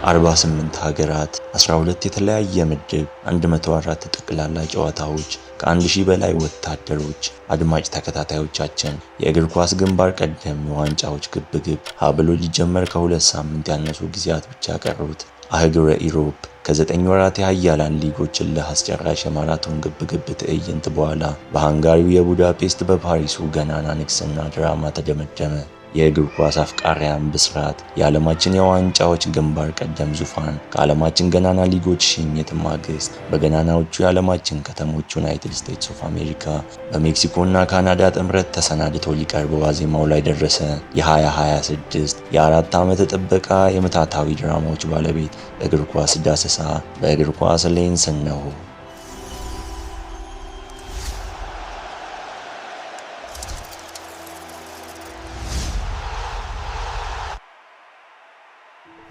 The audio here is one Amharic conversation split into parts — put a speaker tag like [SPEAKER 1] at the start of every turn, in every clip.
[SPEAKER 1] 48 ሀገራት፣ 12 የተለያየ ምድብ፣ 104 ጠቅላላ ጨዋታዎች፣ ከ1000 በላይ ወታደሮች። አድማጭ ተከታታዮቻችን፣ የእግር ኳስ ግንባር ቀደም የዋንጫዎች ግብግብ ሀ ብሎ ሊጀመር ከ2 ሳምንት ያነሱ ጊዜያት ብቻ ቀሩት። አህጉረ ኢሮፕ ከ9 ወራት የኃያላን ሊጎች እልህ አስጨራሽ የማራቶን ግብግብ ትዕይንት በኋላ በሃንጋሪው የቡዳፔስት በፓሪሱ ገናና ንግስና ድራማ ተደመደመ። የእግር ኳስ አፍቃሪያን ብስራት! የዓለማችን የዋንጫዎች ግንባር ቀደም ዙፋን ከዓለማችን ገናና ሊጎች ሽኝት ማግስት በገናናዎቹ የዓለማችን ከተሞች ዩናይትድ ስቴትስ ኦፍ አሜሪካ፣ በሜክሲኮ እና ካናዳ ጥምረት ተሰናድቶ ሊቀርብ ዋዜማው ላይ ደረሰ። የ2026 የ4 ዓመት ጥበቃ የምትሃታዊ ድራማዎች ባለቤት እግር ኳስ ዳሰሳ በእግር ኳስ ሌንስ እነሆ።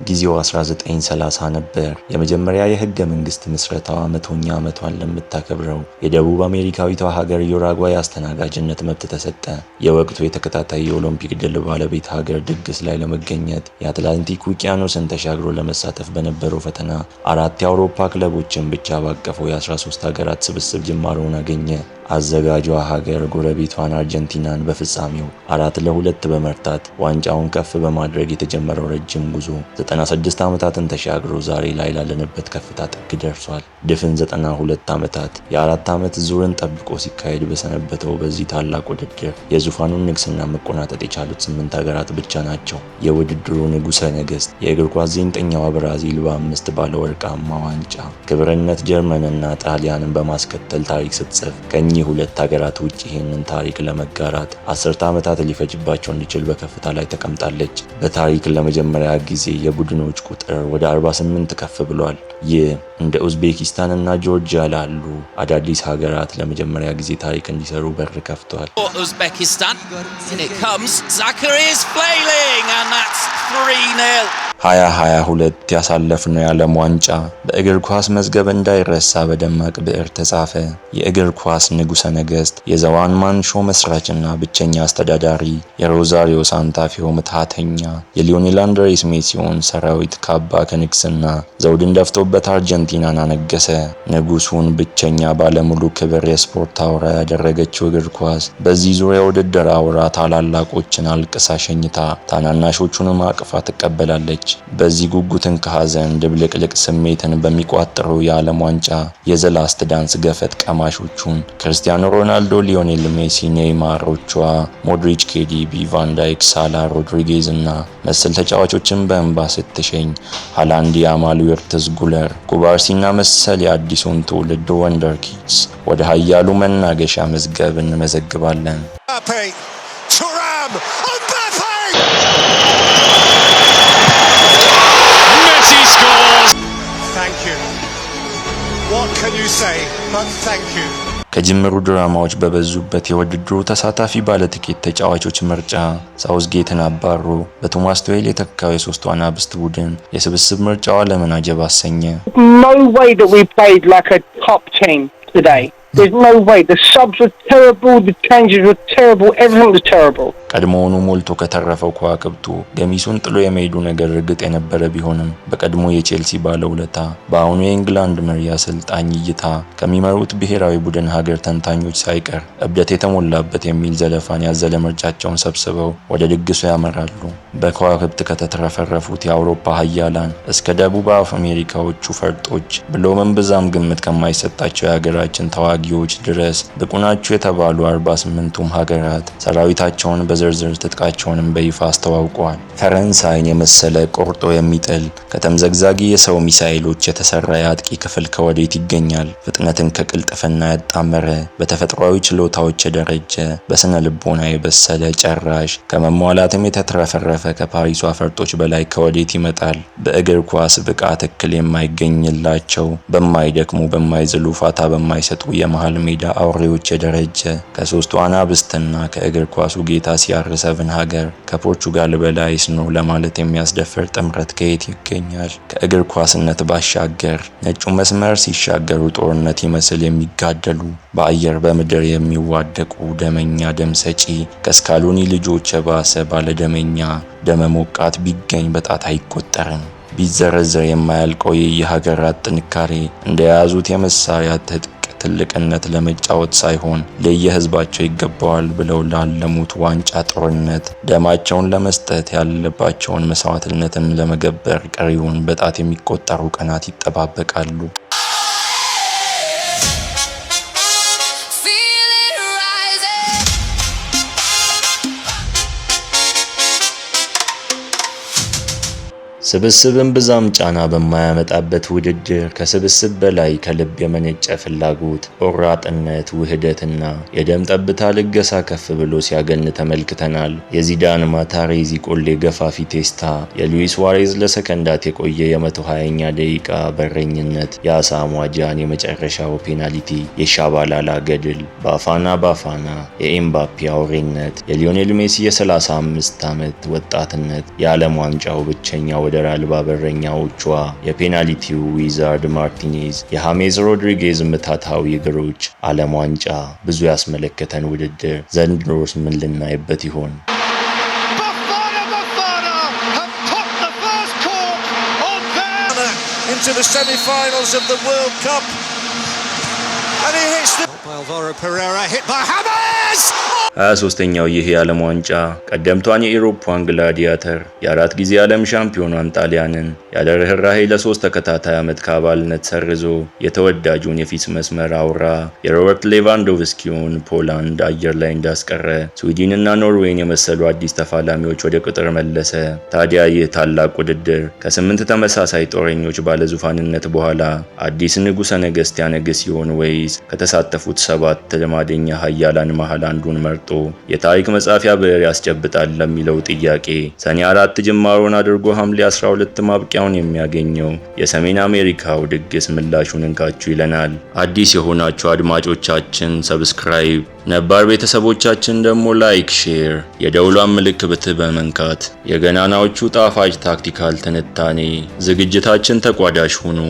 [SPEAKER 1] ጊዜው 1930 ነበር። የመጀመሪያ የህገ መንግስት ምስረታዋ መቶኛ ዓመቷን ለምታከብረው የደቡብ አሜሪካዊቷ ሀገር ዩራጓይ አስተናጋጅነት መብት ተሰጠ። የወቅቱ የተከታታይ የኦሎምፒክ ድል ባለቤት ሀገር ድግስ ላይ ለመገኘት የአትላንቲክ ውቅያኖስን ተሻግሮ ለመሳተፍ በነበረው ፈተና አራት የአውሮፓ ክለቦችን ብቻ ባቀፈው የ13 ሀገራት ስብስብ ጅማሮውን አገኘ። አዘጋጇ ሀገር ጎረቤቷን አርጀንቲናን በፍጻሜው 4-2 በመርታት ዋንጫውን ከፍ በማድረግ የተጀመረው ረጅም ጉዞ 96 ዓመታትን ተሻግሮ ዛሬ ላይ ላለንበት ከፍታ ጥግ ደርሷል። ድፍን 92 ዓመታት የ4 ዓመት ዙርን ጠብቆ ሲካሄድ በሰነበተው በዚህ ታላቅ ውድድር የዙፋኑን ንግስና መቆናጠጥ የቻሉት ስምንት ሀገራት ብቻ ናቸው። የውድድሩ ንጉሠ ነገሥት የእግር ኳስ ዜንጠኛዋ ብራዚል በአምስት ባለወርቃማ ዋንጫ ክብርነት ጀርመንና ጣሊያንን በማስከተል ታሪክ ስትጽፍ፣ ከእኚህ ሁለት ሀገራት ውጭ ይህንን ታሪክ ለመጋራት አስርተ ዓመታት ሊፈጅባቸው እንዲችል በከፍታ ላይ ተቀምጣለች። በታሪክ ለመጀመሪያ ጊዜ የቡድኖች ቁጥር ወደ 48 ከፍ ብሏል። ይህ እንደ ኡዝቤኪስታን እና ጆርጂያ ላሉ አዳዲስ ሀገራት ለመጀመሪያ ጊዜ ታሪክ እንዲሰሩ በር ከፍቷል።
[SPEAKER 2] Uzbekistan. In it comes. Xhaka is flailing, and that's 3-0.
[SPEAKER 1] 2022 ያሳለፍነው የዓለም ዋንጫ በእግር ኳስ መዝገብ እንዳይረሳ በደማቅ ብዕር ተጻፈ። የእግር ኳስ ንጉሠ ነገሥት፣ የ The One Man Show መስራችና ብቸኛ አስተዳዳሪ፣ የሮዛሪዮ ሳንታፌው ምትሃተኛ የሊዮኔል አንድሬስ ሜሲውን ሰራዊት ካባ ከንግስና ዘውድን ደፍቶበት አርጀንቲናን አነገሰ። ንጉሱን ብቸኛ ባለሙሉ ክብር የስፖርት አውራ ያደረገችው እግር ኳስ በዚህ ዙሪያ ውድድር አውራ ታላላቆችን አልቅሳ ሸኝታ ታናናሾቹንም አቅፋ ትቀበላለች። በዚህ ጉጉትን ከሐዘን ድብልቅልቅ ስሜትን በሚቋጥረው የዓለም ዋንጫ የ The Last Dance ገፈት ቀማሾቹን ክርስቲያኖ ሮናልዶ፣ ሊዮኔል ሜሲ፣ ኔይማር፣ ኦቾዋ፣ ሞድሪች፣ ኬዲቢ፣ ቫንዳይክ፣ ሳላ፣ ሮድሪጌዝ እና መሰል ተጫዋቾችን በእንባ ስትሸኝ፣ ሃላንድ፣ ያማል፣ ዊርትዝ፣ ጉለር፣ ኩባርሲ እና መሰል የአዲሱን ትውልድ wonder kids ወደ ኃያሉ መናገሻ መዝገብ እንመዘግባለን።
[SPEAKER 3] Mbappe, Thuram, Mbappe!
[SPEAKER 2] Messi scores.
[SPEAKER 3] Thank you. What can you say but thank you?
[SPEAKER 1] ከጅምሩ ድራማዎች በበዙበት የውድድሩ ተሳታፊ ባለትኬት ተጫዋቾች ምርጫ ሳውዝጌትን አባሮ በቶማስ ቱሄል የተካው የሶስቱ አናብስት ቡድን የስብስብ ምርጫው ዓለምን አጀብ አሰኘ።
[SPEAKER 4] No way that we played like a top team today. There's no way. The subs were terrible. The changes were terrible. Everything was terrible.
[SPEAKER 1] ቀድሞውኑ ሞልቶ ከተረፈው ከዋክብቱ ገሚሱን ጥሎ የመሄዱ ነገር እርግጥ የነበረ ቢሆንም፣ በቀድሞ የቼልሲ ባለውለታ በአሁኑ የኢንግላንድ መሪ አሰልጣኝ እይታ ከሚመሩት ብሔራዊ ቡድን ሀገር ተንታኞች ሳይቀር እብደት የተሞላበት የሚል ዘለፋን ያዘለ ምርጫቸውን ሰብስበው ወደ ድግሱ ያመራሉ። በከዋክብት ከተትረፈረፉት የአውሮፓ ሀያላን እስከ ደቡብ አሜሪካዎቹ ፈርጦች ብሎም እምብዛም ግምት ከማይሰጣቸው የሀገራችን ተዋጊዎች ድረስ ብቁ ናቸው የተባሉ 48ቱም ሀገራት ሰራዊታቸውን በዝርዝር ትጥቃቸውንም በይፋ አስተዋውቀዋል። ፈረንሳይን የመሰለ ቆርጦ የሚጥል ከተምዘግዛጊ የሰው ሚሳኤሎች የተሰራ የአጥቂ ክፍል ከወዴት ይገኛል? ፍጥነትን ከቅልጥፍና ያጣመረ፣ በተፈጥሯዊ ችሎታዎች የደረጀ፣ በስነ ልቦና የበሰለ ጨራሽ፣ ከመሟላትም የተትረፈረፈ ከፓሪሷ ፈርጦች በላይ ከወዴት ይመጣል? በእግር ኳስ ብቃት እክል የማይገኝላቸው፣ በማይደክሙ፣ በማይዝሉ፣ ፋታ በማይሰጡ የመሃል ሜዳ አውሬዎች የደረጀ ከሶስቱ አናብስትና ከእግር ኳሱ ጌታ CR7 ሀገር ከፖርቹጋል በላይስ ነው ለማለት የሚያስደፍር ጥምረት ከየት ይገኛል? ከእግር ኳስነት ባሻገር ነጩ መስመር ሲሻገሩ ጦርነት ይመስል የሚጋደሉ፣ በአየር በምድር የሚዋደቁ ደመኛ ደም ሰጪ፣ ከስካሎኒ ልጆች የባሰ ባለደመኛ ደመ ሞቃት ቢገኝ በጣት አይቆጠርም። ቢዘረዘር የማያልቀው የየሀገራት ጥንካሬ እንደያዙት የመሳሪያ ትጥቅ ትልቅነት ለመጫወት ሳይሆን ለየህዝባቸው ይገባዋል ብለው ላለሙት ዋንጫ ጦርነት ደማቸውን ለመስጠት፣ ያለባቸውን መስዋዕትነትም ለመገበር ቀሪውን በጣት የሚቆጠሩ ቀናት ይጠባበቃሉ።
[SPEAKER 5] Feel it rising.
[SPEAKER 1] ስብስብን ብዛም ጫና በማያመጣበት ውድድር ከስብስብ በላይ ከልብ የመነጨ ፍላጎት፣ ቆራጥነት፣ ውህደትና የደም ጠብታ ልገሳ ከፍ ብሎ ሲያገን ተመልክተናል። የዚዳን ማታሬዚ ቆሌ ገፋፊ ቴስታ፣ የሉዊስ ሱዋሬዝ ለሰከንዳት የቆየ የ120ኛ ደቂቃ በረኝነት፣ የአሳሞአ ጂያን የመጨረሻው ፔናልቲ፣ የሻባላላ ገድል፣ ባፋና ባፋና፣ የኤምባፔ አውሬነት፣ የሊዮኔል ሜሲ የ35 ዓመት ወጣትነት፣ የዓለም ዋንጫው ብቸኛ ወደር አልባ በረኛ ኦቾዋ፣ የፔናልቲው wizard ማርቲኔዝ፣ የሃሜዝ ሮድሪጌዝ ምትሃታዊ እግሮች። ዓለም ዋንጫ ብዙ ያስመለከተን ውድድር ዘንድሮስ ምን ልናይበት ይሆን?
[SPEAKER 3] Bafana Bafana have popped the first cork on their
[SPEAKER 6] into the semi-finals of the World Cup. And he hits the
[SPEAKER 3] By Alvaro Pereira, hit by James!
[SPEAKER 1] 23ኛው ይህ የዓለም ዋንጫ ቀደምቷን የኢሮፓን ግላዲያተር፣ የአራት ጊዜ የዓለም ሻምፒዮኗን ጣሊያንን ያለ ርኅራሄ ለ3 ተከታታይ ዓመት ከአባልነት ሰርዞ፣ የተወዳጁን የፊት መስመር አውራ የሮበርት ሌቫንዶቭስኪውን ፖላንድ አየር ላይ እንዳስቀረ፣ ስዊድንና ኖርዌይን የመሰሉ አዲስ ተፋላሚዎች ወደ ቅጥር መለሰ። ታዲያ ይህ ታላቅ ውድድር ከስምንት ተመሳሳይ ጦረኞች ባለዙፋንነት በኋላ አዲስ ንጉሠ ነገሥት ያነግስ ይሆን ወይስ ከተሳተፉት ሰባት ልማደኛ ሀያላን መሃል አንዱን መርጦ የታሪክ መጻፊያ ብዕር ያስጨብጣል ለሚለው ጥያቄ ሰኔ 4 ጅማሮን አድርጎ ሐምሌ 12 ማብቂያውን የሚያገኘው የሰሜን አሜሪካው ድግስ ምላሹን እንካችሁ ይለናል። አዲስ የሆናችሁ አድማጮቻችን subscribe፣ ነባር ቤተሰቦቻችን ደግሞ like፣ share፣ የደውሏን ምልክት በመንካት የገናናዎቹ ጣፋጭ tactical ትንታኔ ዝግጅታችን ተቋዳሽ ሁኑ።